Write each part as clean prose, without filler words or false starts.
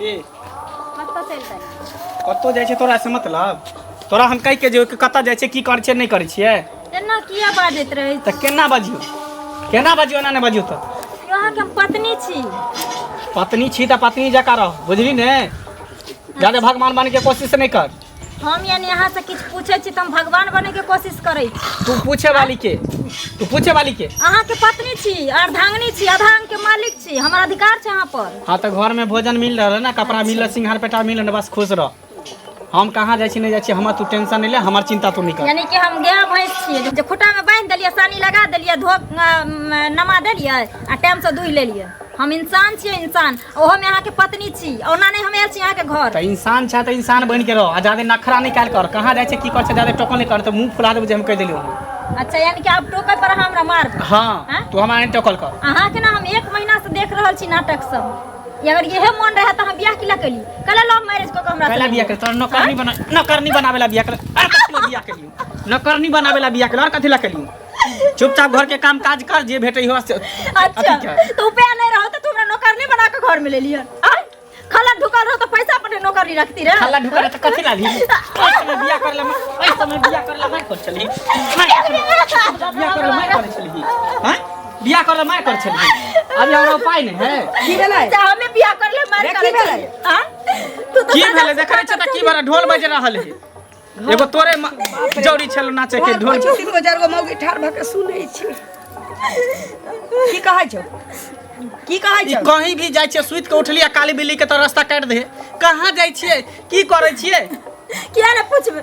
की कतऽ चलि जाइ? कतौ जाइ छै तोरा से मतलब? तोरा हम कहि के जे कतऽ जाइ छै, की करै छियै, नहि करै छियै। एना किया बाजैत रहै? तऽ केना बजियौ, केना बजियौ? एना नहि बजियौ। तऽ यौ, अहाँके हम पत्नी छी। पत्नी छी तऽ पत्नी जकाँ रह, बुझली ने? जादे भगवान बनके कोशिश नहि कर। हम यानी अहाँ से किछु पूछै छी तऽ हम भगवान बने के कोशिश करै छी? तू पूछे वाली के, तू पूछे वाली के? अहाँके पत्नी छी, अर्धांगिनी छी, आधा अंग के मालिक छी, हमर अधिकार छै अहाँ पर। हाँ, तऽ घर में भोजन मिल रहल है ना, कपड़ा मिल रहल, सिंगार पेटा मिल रहल, बस खुश रह। हम कहाँ जाइ छी, नहि जाइ छी, हमर तू टेंशन नहि ले, हमर चिंता तू नहि कर। यानी कि हम गाय भैंस छियै जे खुट्टा में बांधि देलियै, सानी लगा देलियै, धो नमा देलियै आ टाइम से दुहि लेलियै? हम इंसान छियै, इंसान, ओहो में अहाँके पत्नी छी। ओना नहि हम आयल छी अहाँके घर। तऽ इंसान छै तऽ इंसान बनि के रह आ जादे नखरा नहि कयल कर। कहाँ जाइ छै, की कर छै, जादे टोकल नहि कर, तऽ मुँह फुला देबो जे हम कहि देलियौ हँ। अच्छा, यानी कि आब टोकै पर अहाँ हमरा मारबै? हाँ। आँय? तू हमरा नहि टोकल कर। अहाँके ने हम एक महीना से देख रहल छी नाटक सब। ई अगर इहे मन रहे तऽ अहाँ बियाह किला कैली? कला लव मैरिज कऽ के हमरा कैला से बियाह कर? तोरा नौकरनी बना, नौकरनी बनावे ला बियाह कर? अरे कथी ला बियाह केलियौ? नौकरनी बनावे ला बियाह केलियौ? और कथी ला केलियौ? चुपचाप घर के काम काज कर, जे भेटै हो से। अच्छा। अथी कर। तो उपाय नहीं रहो तो तू हमरा नौकरनी बना के घर में ले लियन? आय खला ढुकल रहो तो पैसा पर नौकरी रखती रहे। खल्ला ढुकल त कथी ला ली? ओइ समय बियाह कर ला, ओइ समय बियाह कर ला मार कर चली, बियाह कर ला मार कर चली। हैं, बियाह कर ला मार कर चली, अभी हमरा उपाय नहीं है। की भेलै? अच्छा, हमें बियाह कर ले मार रे, करे की भेलै? छलियै। आँय? तू तो की सजा भेलै? से देखै छै तऽ की भेलै? ढोल बाजि रहल है, एगो तोरे जौरी छल नाचे के ढोल। तीन गो चारि गो मौगी ठाढ़ भऽ के सुनै छै। की कहै छौ, की कहै ई छौ? कहीं भी जाइ छियै, सुति के उठली आ काली बिल्ली के तऽ रास्ता काटि दे। कहाँ जाइ छियै, की करै छियै? किया ने पूछबै?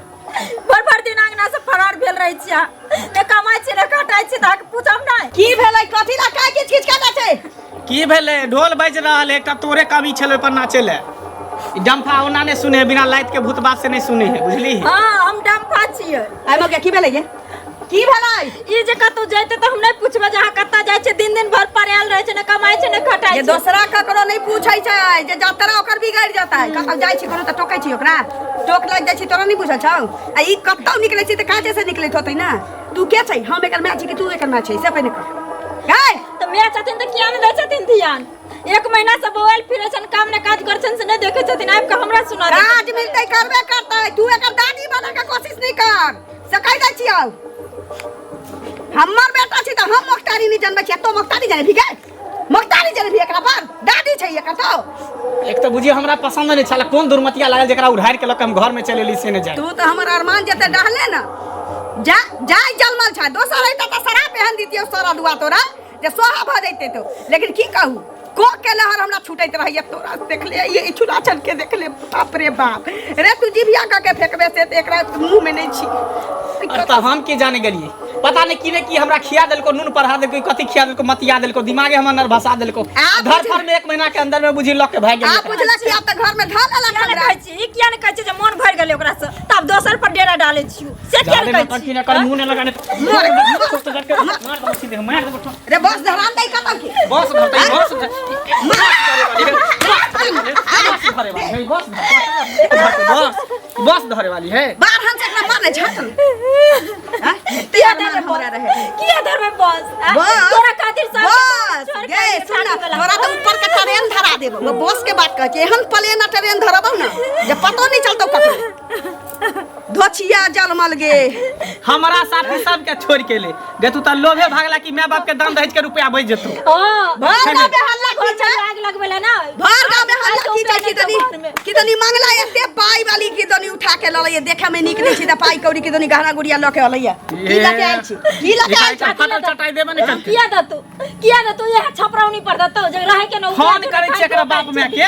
भर भर दिन अंगना से फरार भेल रहै छियै अहाँ। ने कमाइ छियै ने खटाइ छियै, तऽ अहाँके पूछब नहि? की भेलै? कथी ला काय किच किच के छै? की भेलै? ढोल बाजि रहल है, एकटा तोरे कमी छल ओहि पर नाचे ले। ई डम्फा ओना नहि सुने है, बिना लाइट के भूत बात से नहि सुने है, बुझली? हाँ, हम डम्फा छियै। आइ मौके की भेलै ये? की भेलै? ई जे कतौ जैते तऽ हम नहि पूछबै जे अहाँ कतऽ जाइ छियै? दिन दिन भर पड़ायल रहै छै, ने कमाइ छै ने खटाइ जे छै। दोसरा ककरो नहि पूछै छै जे जतरा ओकर बिगड़ि जेतै। कतौ जाइ छी कोनो तऽ टोकै छी ओकरा, टोक लागि जाइ छी। तोरा नहि बुझल छौ? आ ई कतौ निकलै छै तऽ काजे से निकलैत होतै ने। तू के छै? हम एकर माय छी कि तू एकर माय छै, से पहिने कह। गै तऽ माय छथिन तऽ किया नहि दै छथिन ध्यान? एक महीना से बौआइल फिरै छन, काम ने काज करै छन, से नहि देखै छथिन, आबि कऽ हमरा सुना दै। काज मिलतै करबे करतै। तू एकर दादी बने के कोशिश नहि कर, से कहि दै छियौ। हमर बेटा छी तऽ हम मोख्तारी नहि जनबै छियै, तो मोख्तारी जाने भी गे? मोख्तारी जाने भी एकरा पर? दादी छै एकर तो। एक तऽ बुझियौ हमरा पसंद नहि छल। कोन दुर्मतिया लागल जेकरा उधारि के लऽ के हम घर में चलि एली, से नहि जाय। तू तऽ हमर अरमान जते डहले ने जा जाय जलमल छै। दोसर रहिता तऽ शराब एहन दितियौ सरा दुआ तोरा जे सोहा भऽ जैते तो। लेकिन की कहू, को के लहर हमरा छूटैत रहैया तोरा देखले, ये चूल्हा चल के देखले। बाप रे बाप रे, तू जिभिया कऽ के फेंकबे से तऽ एकरा मुंह में नहीं छी। अरे तऽ हम की जाने गेलियै? पता नहीं की ने की हमरा खिया देलको, नून पढ़ा देलको, कथी खिया देलको, मतिया देलको, दिमागे हमर नर्भसा देलको। आ घर पर में एक महीना के अंदर में बुझी लऽ के भागि आ गेलियै। बुझलक कि आब तऽ घर में धऽ लेलक किया ने हमरा। कहै छी? ई किया ने कहै छी जे मोन भरि गेलै ओकरासँ तऽ आब दोसर पर डेरा डालै छियौ, से किया ने जादे कहै नौटंकी छी? नहि कर, मुँह नहि लगाने, मार देबो सीधे, मार देबो। रे बस धरान दै कतौ की? बस भरतै, बस बस भरे वाली है, बस बस बस धरे वाली है। बाहर हम से एकरा मारने छाटल हैं? एते किया अरमान धरबै हमरा बस? रहे। किया धरबै बस? आँय? बस। तोरा खातिर सब बस छोड़ि के गे आइए सुन ना, छाती वाला। तोरा तऽ ऊपर के ट्रेन धरा देबो। वो बस के बात कहै छी, एहन प्लेन आ ट्रेन धरबौ ना जे पतो नहीं चलतौ ककरो। धोछिया जलमल गे। हमरा साथी सबके छोड़ के ले गे, तू तऽ लोभे भागला कि माय बाप के दान दहेज के रुपया बच जेतौ। हाँ, भर गाँव में हल्ला घर की में छै? आग लगबै ला ना। भर गाँव में हल्ला आइ की छै? तो कि घर तनी में। कि तनी मंगला एते पाई वाली की तनी उठा के ललैया, देखे में नीक नहीं छै तऽ पाई कौड़ी की तनी गहना गुड़िया लऽ के अलैया। की लऽ के आयल छी? की लऽ के आयल छी? फाटल चटाई देबे ने करतै। किया दतौ, किया दतौ? इएह छपरौनी पर दतौ जे रहै के न। फोन करै छियै एकरा बाप माय के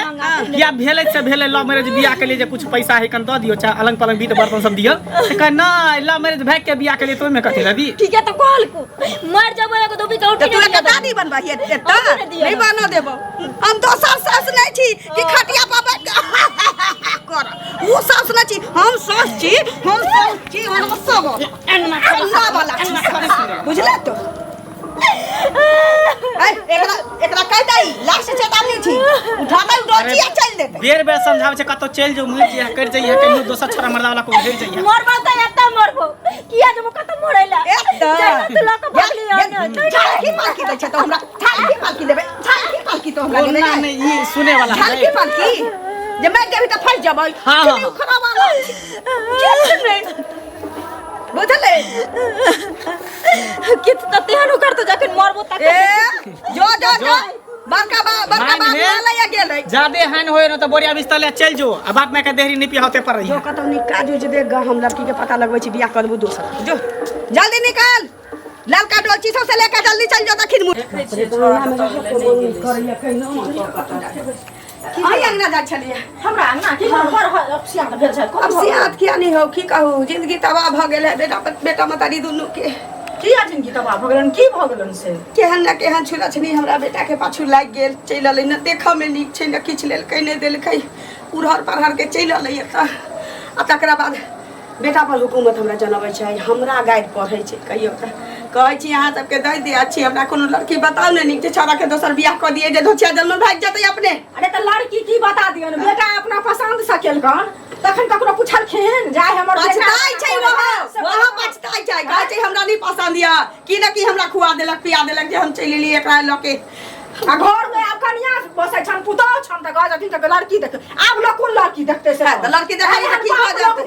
किया भेलै से भेलै लव मैरिज बियाह के लिए, जे कुछ पैसा है कन दऽ दियौ, चाहे अलंग पलंग बीत बर्तन सब दियौ। तऽ कहै नहि, लव मैरिज भागि के बियाह के लिए, तो ओहिमे कथी लबी? ठीक है, तऽ कहलकू मर जबो एगो दुबी के तऽ उठी तू एकर दादी बनबही एतऽ? हमहूँ नहि दिअ। नहि बनऽ देबौ। हम दोसर सास नहि छी कि खटिया पर बैठ के कर। ओ सास नहि छी हम, सास छी हम, सास छी हम सब अंगना वाला छी, बुझले तो? ऐ, एकरा एकरा कहि दही, लास्ट चेतावनी छी, उठा के डोचिया चल देते। बेर बेर समझाबै छै, कतौ चलि जो, मुँह जइहे, करि जइहे, कहियो दोसर छोरा मर्दा वाला को भेज जइहे। मरबो तऽ एतऽ मरबो, किया जबो कतऽ मरै ला? एतऽ। जहिना तू लऽ कऽ भागली हन। झालकी पालकी दै छै तो हमरा, झालकी पालकी देबै, झालकी पालकी तो हमरा देबै। ओना नहि ई सुने वाला है। झालकी पालकी। जे मरि जेबही तऽ फँसि जेबै। हाँ, कि नहि हाँ। उखड़ावाला किछु नहि बुझले। किछु तऽ तेहन उखड़तौ जखन मरबो तखन। ए जो जो जो बड़का बा बड़का मानि बाबू ले। आलैया गेलै। जादे हानि होय न तऽ बोरिया बिस्तर ले चलि जो आ बाप माय के देहरी नहीं पिहाते पर रही। जो कतौ नीक काज होइ छै देख ग, हम लड़की के पता लगबै छी, बियाह कऽ देबू दोसर। जो जल्दी निकाल ललका डोलची सबसे लेके जल्दी चल जो दखिन मुँह। अहीं अंगना जाइ छलियै। हमरा अंगना की घर अपसियात भेल छै? अब सियात किया नहीं हो, की कहू, जिंदगी तबाह भऽ गेल है बेटा बेटा मतारी दुनू के। किया जिंदगी तबाह भऽ गेलन? की भऽ गेलन से? केहन न केहन छुलछनी हमरा बेटा के पाछू लागि गेल, चलि एलै। न देखऽ मे नीक छै, न किछु लेलकै नहि देलकै, उड़हर परहर के चलि एलै एतऽ। आ तकरा बाद बेटा पर हुकूमत हमरा जनबै छै, हमरा गारि पढ़ै छै। कहियो तऽ कहै छी अहाँ सबके दै दिया छी, हमरा कोनो लड़की बताउ ने नीक जे छौड़ा के दोसर बियाह कऽ दियै जे धोछिया जन्म भागि जेतै अपने। अरे तऽ लड़की की बता दियन, बेटा अपना पसंद से केलकन तखन ककरो पुछलखिन जाय हमर बेटा पछताइ छै वहाँ, वहाँ पछताइ छै, कहै छै हमरा नहि पसंद यऽ, की न की हमरा खुआ देलक पिया देलक जे हम चलि एलियै एकरा लऽ के। आ घर में आब कनिया बसै छन, पुतोह छन, तऽ कहै छथिन तऽ लड़की देख। आब लोग कोन लड़की देखतै से? हँ, तऽ लड़की देखै तऽ की भऽ जेतै?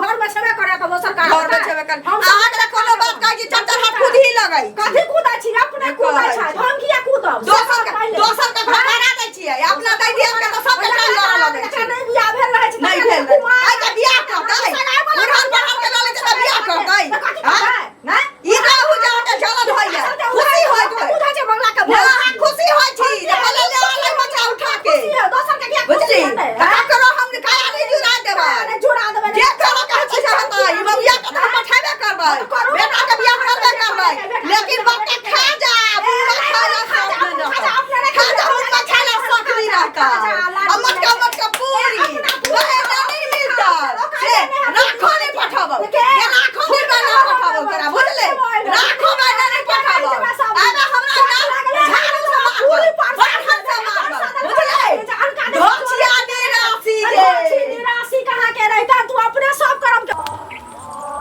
घर में छेबे करे तऽ दोसर काज घर में छेबे करे। अहाँके कोनो बात कहै छी, चार चार हाथ खुद ही लगै। कथी कूदै छी? अपने कूदै छै, हम किया कूदब? दोसर के घर भरा दै छियै, अपना दै दिया के तऽ सबके कान लड़ऽ लगै छै। नहि बियाह भेल रहै छै। नहि भेल रहै। आइ के बियाह करतै, बुढ़ल बढ़ल के लऽ लै छै तऽ बियाह करतै? आँय? ई कहू जे अहाँके जलन होइए, खुशी होइत होय। नहि, अहाँ खुशी होइ छी जे बोले ले आलै बच्चा उठा के। बुझली? तऽ ककरो हम काया नहि जुड़ा देबै। जे तोरा कहै छै से हेतै। ई बबिया के तऽ हम पठेबे करबै, बेटा के बियाह करबे करबै, लेकिन बाप के खा जा, बुढ़वा खा जा, शौक नहि रहतै। खा जा, हुनका खाय ला शौक नहि रहतै। आ मटका मटका पूरी वहे नहि मिलतै से राखो नहि पठाबो, जे राखो नहि बना पठाबो तोरा, बुझले? राखो बना नहि पठाबो। आबे हमरा ना झाड़ू से मारबै, बाढ़न से मारबै, बुझले? धोछिया निरासी जे निराशी कहाँ के रहिता, तू अपने सब करम के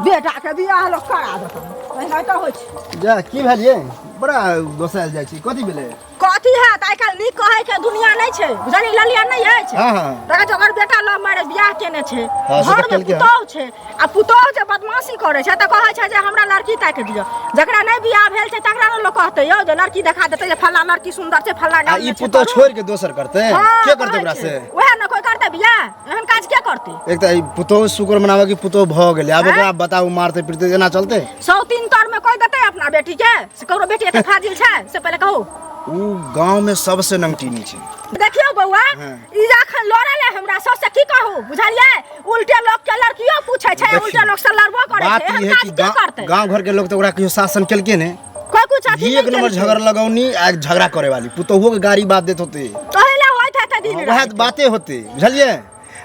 बेटा के बियाह लोग करा देतन, एनाहिते होइ छै। जा की भेल ये, बड़ा दोसायल जाइ छी, कथी भेलै? कथी हैत, आइ काल्हि नीक कहै के दुनिया नहि छै, बुझलियै? ललिया नहि अछि। हाँ, हाँ। देखै छै ओकर बेटा लव मैरिज बियाह केने छै। हाँ, से तऽ घर मे केलकै हँ। पुतोहु छै आ पुतोहु जे बदमाशी करै छै तऽ कहै छै जे हमरा लड़की ताकि दिअ। जकरा नहि बियाह भेल छै तकरा ने लोक कहतै यौ जे लड़की देखा देतै जे फल्लाँ लड़की सुन्दर छै, फल्लाँ आ गाम ई मे छै, पुतोह करू। छोड़ि के दोसर करतै? हाँ, के करतै कहै ओकरा छै। से? उएह ने, कोइ करतै बियाह? एहन काज के करतै? एक तऽ ई पुतोह शुक्र मनाबे कि पुतोह भऽ गेलै, आब ओकरा बताउ मारतै पीटतै, एना चलतै? सौतीन तर में कोइ देतै अपना बेटी के? से ककरो बेटी एते फाजिल छै से पहिले कहू। उ गांव में सबसे नंगटीनी छै। देखियौ बौआ, हाँ। ई जे अखन लड़ल है हमरा सब से की कहू, बुझलियै? उल्टे लोग के लड़कियो पूछै छै, देखियौ, उल्टे लोग से लड़बो करै बात छै। ई एहन है काज कि के करतै? गांव घर के लोग तो ओकरा कहियो शासन केलकै ने, कोइ कुछ अथी ई एक नहि नंबर केलकै। झगड़ा लगौनी आ झगड़ा करे वाली, पुतोहुओ के गाड़ी बात देत होते, तोहे ला होइत हेतै दिन वएह राति। बाते होते, बुझलियै?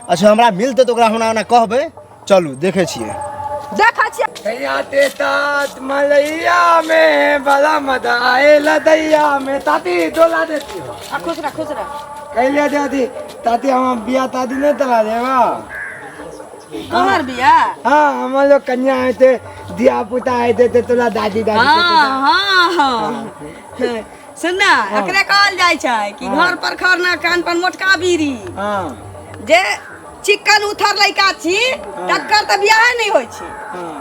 अच्छा हमरा मिलतै तऽ ओकरा हमरा ओना कहबै, चलू देखै छियै। देखै छियै। दैया ते तात मलैया में बड़ा मजा आएला दैया में, ताती डोला देती हो। आ खुश रह, खुश रह। कैले दादी ताती हम बिया ताती नहीं तला देवा। तोहर बियाह? हाँ, हम लोग कन्या आए थे, दिया पुता आए थे, ते तोला दादी दादी हाँ हाँ हाँ, सुन ना, एकरे कहल जाइ छै कि घर पर खरना कान पर मोटका बीड़ी। हाँ। जे चिकन उथर लड़का छी तकर तऽ बियाहे नहि होइ छै,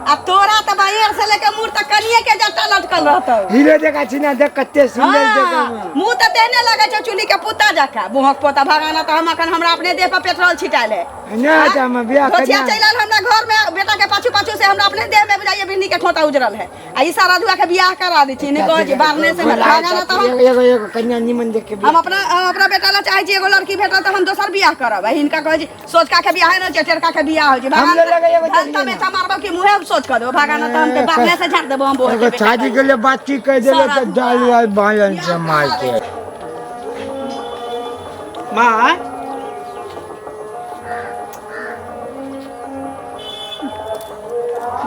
आ तोरा तऽ बाहर से लेके मुँह तक कनिए के जट्टा लटकल रहतौ। हीरो देखा छी ना, देख कते सुंदर देखा। हाँ, मुँह तऽ तेहने लगै छौ चुली के पुता जकाँ, मुँहक पोता भगाना। तऽ हम अखन हमरा अपने देह पर पेट्रोल छिटायल है। ना तऽ हम बियाह धोछिया कन्या चलि आयल हमरा घर में बेटा के पाछू पाछू से, हमरा अपने देह में बुझाइए बिन्नी के खोता उजरल है। आ ई सारा दुआ के बियाह करा दै छी, नहि कहै छी बारने से भगाना तऽ हम एगो एगो कन्या निमन देख के हम अपना बेटा ला चाहै छी एगो लड़की भेटल तऽ हम दोसर बियाह करब। आ हिनका कहै छी सोचका के बियाह नहि छै, टेरका के बियाह होइ छै। हम भगाना लगे एगो धन तऽ बेटा मारबो कि मुँहे सोच कऽ देबो भगाना, तऽ हम तऽ बारने से झाड़ देबो हम बोल एगो शादी के लिए बातचीत कर देले सारा तऽ दुआ। डालू आई बालन से मार के। माँ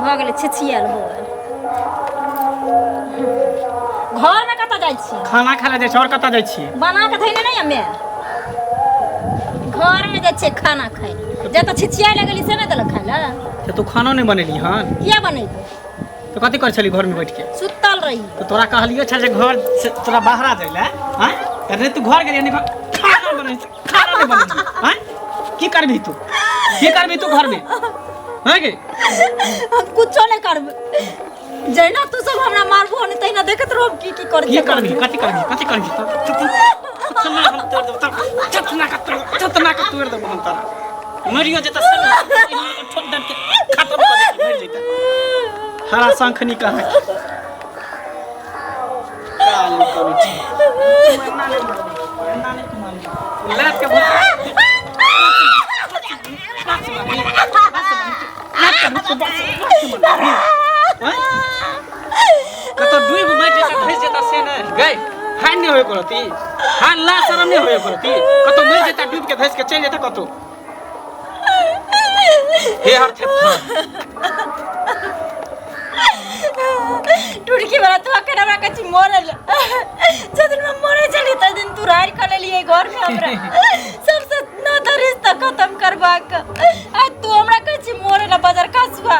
भऽ गेलै छिछियल बौआ। घरमे कतऽ जाइ छी? खाना खा ले जाइ छी, आओर कतऽ जाइ छियै? बना कऽ धैने नहि हमे, घरमे जाइ छियै खाना खाइ लए। जतऽ छिछिया लगली से नहि देलक खाइ लए। तऽ तू खानो नहि बनेली हन? किया बनेबै? तऽ कथी करै छली घरमे बैठ के? सुतल रही। तऽ तोरा कहलियो छल जे घर से तोरा बाहरा जाइ लए, आँय? तऽ नहि तू घर गेलियै, नहि खाना बने, खाना नहि बनेली, आँय? की करबी तू की करबी तू घर में हैं के हम कुछो नहीं करबै जहिना तू सब हमरा मारबो ने तहिना देखैत रहब की की करै की छै करबी कथी करबी कथी करबी चतना हम तोड़ देब तोड़ चतना का तोड़ चतना का तोड़ देब हम तोरा मरियो जेता सब ठोक दन के खत्म कर देती मर जेता हरा शंखनी कहाँ काली करी छी लात के भूत कतौ डूबि मरि जेता धसि जेता से नहि गई हानि नहि होय करती हानि ला शरम नहि होय करती कतौ मरि जेता डूबि के धसि के चलि जेता कतौ हे हर थे टुटकी वाला तू अखन हमरा कथी मरल जब दिन हम मरे छली तै दिन तू रारि कऽ लेलियै घर में हमरा सबसे न तऽ रिश्ता खत्म करबाक आ तू हमरा कहै छी मरे ला बाजार खसुआ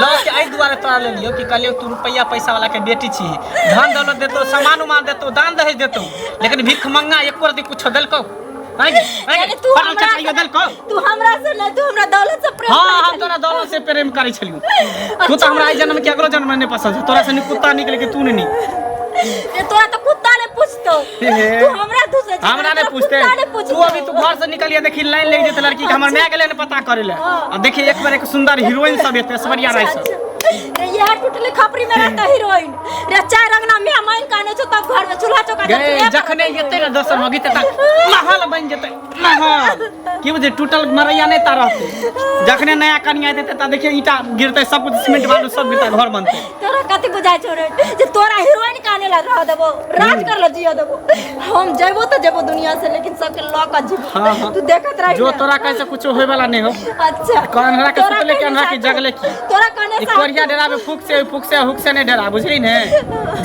लऽ के एहि दुआरे तोरा लेलियौ कि कहलियौ तू रुपैआ पैसा वाला के बेटी छी धन दौलत देतौ सामान उमान देतौ दान दहेज देतौ लेकिन भीख मंगा एको रति कुछो देलकौ आँय गे, आँय गे, यानी तू पटल हमरा चटाइयो देलकौ तू हमरा से नहीं तू हमरा दौलत से प्रेम हाँ करै हम छली। तोरा दौलत से प्रेम करै छलियौ तू तऽ हमरा एहि जन्म के अगलो जन्म में नहीं पसंद है तोरा से नीक कुत्ता निकले कि तू नहीं नीक रे तोरा तो कुत्ता ने पूछतो हे। तू हमरा दूसरे छी, हमरा नहीं तोरा पूछते कुत्ता ने पूछतो तू अभी तू घर से निकलिए देखी लाइन लग जेते लड़की के हमर माय गेले ने पता करे ले हाँ। आ देखी एक बार एक सुंदर हीरोइन सब एते ऐश्वर्या राय सब अच्छा, रे यह टूटले खपरी में रहता हीरोइन रे चार अंगना में माइन काने छो तब घर में चूल्हा चौका गे जखने एते ने दोसर मगी ते महल बन जेते महल की बुझे टूटल मरैया नहीं ता रहते जखने नया कनिया एते ता देखिए ईटा गिरते सब कुछ सीमेंट बालू सब गिरते घर बनते तोरा कथी बुझाइ छौ रे जे तोरा हीरोइन काने ला रह देबो राज कर ला जियो देबो हम जेबो त जेबो दुनिया से लेकिन सबके ल के जेबो हाँ, हाँ। तू देखत रही जो ना। तोरा कैसे कुछ होए वाला नहीं हो अच्छा कन्हरा के तोरा सुतले के कहने अन्हरा के साथ- जगले की। तोरा कहने ई साथ- कोरिया डरावे फूक से फूक से हुक से नहीं डरा बुझली ने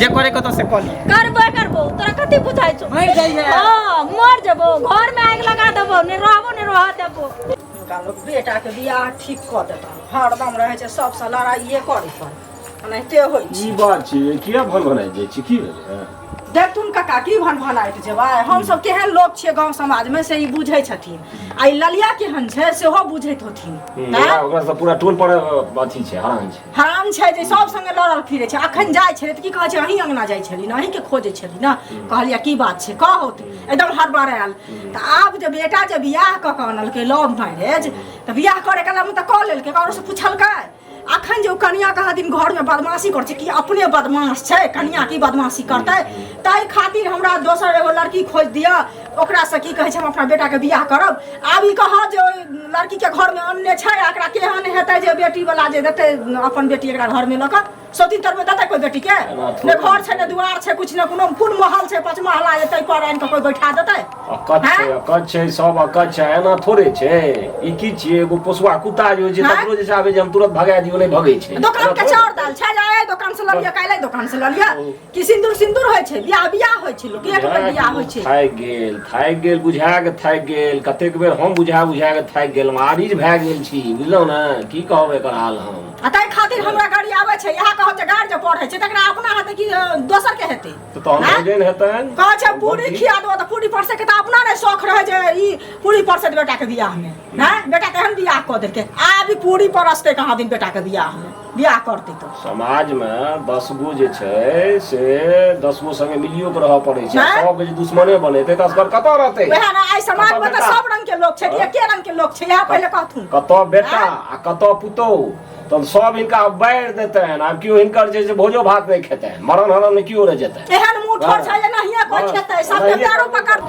जे करे को तो से कली करबो करबो तोरा कथी बुझाइ छौ मर जाइए। हां मर जेबो घर में आगि लगा देबो ने रहबो ने रह देबो हुनका लोक बेटाके बियाह ठीक कऽ देतनि हरदम रहै छै सबसँ लड़ाइए करै पर एनाहिते होइ छै की बात छै किया भन भनाइ जाइ छी की भेलै देखथुन काका की भन भनाइत जेबै हमसब केहन लोक छियै गाँव समाजमे से ई बुझै छथिन आ ई ललिया केहन छै सेहो बुझैत होथिन ओकरा ओकरा सब पूरा टोल पर अथी छै हरान छै हराम छै जे सब संगे लड़ल फिरै छै अखन जाइ छलै तऽ की कहै छै अहीं अंगना जाइ छली ने अहींके खोजै छली ने कहलियै की बात छै कहू एकदम हड़बड़ायल तऽ आब जे बेटा जे बियाह कऽ कऽ अनलकै लव मैरेज तऽ बियाह करे कालमे तऽ कऽ लेलकै ककरोसँ पुछलकै अखन जे ओ कनिया कहा दिन घरमे बदमाशी करै छै कि अपने बदमाश छै कनिया की बदमाशी करतै ताहि खातिर हमरा दोसर एगो लड़की खोजि दिअ ओकरासँ की कहै छै हम अपना बेटाके बियाह करब आब ई कहऽ जे ओहि लड़कीके घरमे अनने छै आ एकरा केहन हेतै जे बेटीवला जे देतै अपन बेटी एकरा घरमे लऽ कऽ सौतीन तरमे देतै कोइ बेटीके ने घर छै ने दुआर छै किछु ने कोनो कोन महल छै पाँच महला जे ताहि पर आनि कऽ कोइ बैठा देतै अकच छै अकच छै सब अकच छै एना थोड़े छै ई की छियै एगो पोसुआ कुत्ता जे होइ छै हैं? तकरो जे छै आबै जे हम तुरंत भगा दियौ नहि भगै छै दोकान एना के थोड़े चाउर दाल छै जे एहि दोकान से लऽ लिअ काल्हि एहि दोकान से लऽ लिअ कि सिन्दूर सिन्दूर होइ छै बियाह बियाह होइ छै लोक एक बेर बियाह होइ छै थाकि गेल बुझा के थाकि गेल कतेक बेर हम बुझा बुझा के थाकि गेल आरिज भए गेल छी बुझलहुँ ने की कहब एकर हाल हम आ ताहि खातिर हमरा गाड़ी आबै छै इएह कहब जे गाड़ी जे पढ़ै छै तकरा अपना हेतै कि दोसर के हेतै तऽ तहन हैं? भोजन हेतनि कहै छै पूरी खिया देबो तऽ पूरी परसै के तऽ अपना नहि शौख रहै जे ई पूरी परसै बेटा के बियाह मे हैं बेटा केहन बियाह कऽ देलकै आब ई पूरी परसतै कहाँ दिन बेटा के बियाह मे बियाह करतै तऽ समाजमे 10 गो जे छै से 10 गो संगे मिलियो के रहऽ पड़ै छै हैं? सबके जे दुश्मने बनेतै तऽ असगर कतऽ रहतै वएह ने आइ समाज मे कतऽ तऽ बेटा? सब रंग के लोक छै कि एके रंग के लोक छै इएह पहिले कहथुन कतऽ बेटा आ कतऽ पुतोहु तब सब हिनका बारि देतनि आब केओ हिनकर जे छै भोजो भात नहि खेतनि मरण हरण नहि केओ नहि जेतनि एहन मुँह ठोर छै जे नहिये कोइ खेतै सबके पैरो पकड़